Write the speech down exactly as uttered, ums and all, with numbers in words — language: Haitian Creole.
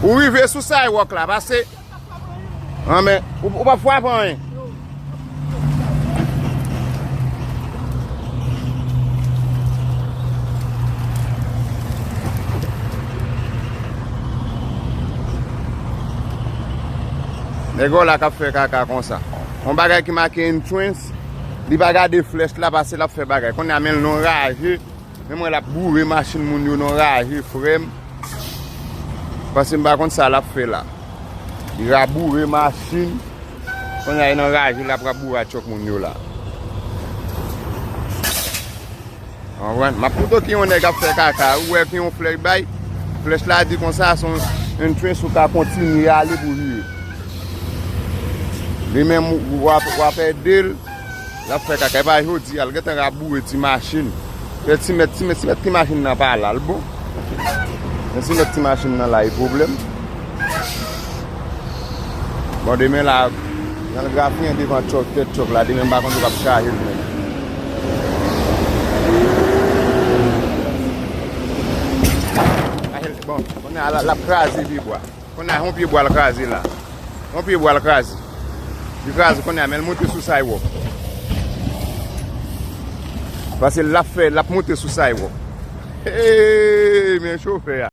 Ou rive sou sidewalk la, pase. An, men, ou, ou p ap frape anyen. Nèg yo la k ap fè kaka konsa. Yon bagay ki make entrance, li pa gade flèch la, pase l ap fè bagay. Kounye a men l nan raje. Men mwen l ap boure machin moun yo nan raje, frè m. Paske m pa konn sa l ap fè la. Li raboure machin. Kounye a, li nan raje, l ap raboure a tchòk moun yo la. Konprann? M ap pito ki yon nèg ap fè kaka, ou wè ki yon flèch bay. Flèch la di konsa, se yon entrance ou ka kontinye ale pou vire. Li menm, w ap, w ap ede l. L ap fè kaka, e pa jodi a, l gentan raboure ti machin. Fè ti mèt, ti mèt, ti mèt ti machin nan pa la, l bon. Men ti mèt ti machin nan la, e pwoblèm. Bon, demen la, jan l grafiyen devan tchòk, tèt tchòk la, demen m pa konn si w ap chaje l menm. Bon, kounye a, l ap kraze pye bwa. Kounye a, yon pye bwa l kraze la. Yon pye bwa l kraze. Li kraze kounye a, men l monte sou sidewalk. Paske l ap fè, l ap monte sou sidewalk. Hey, men chofè a.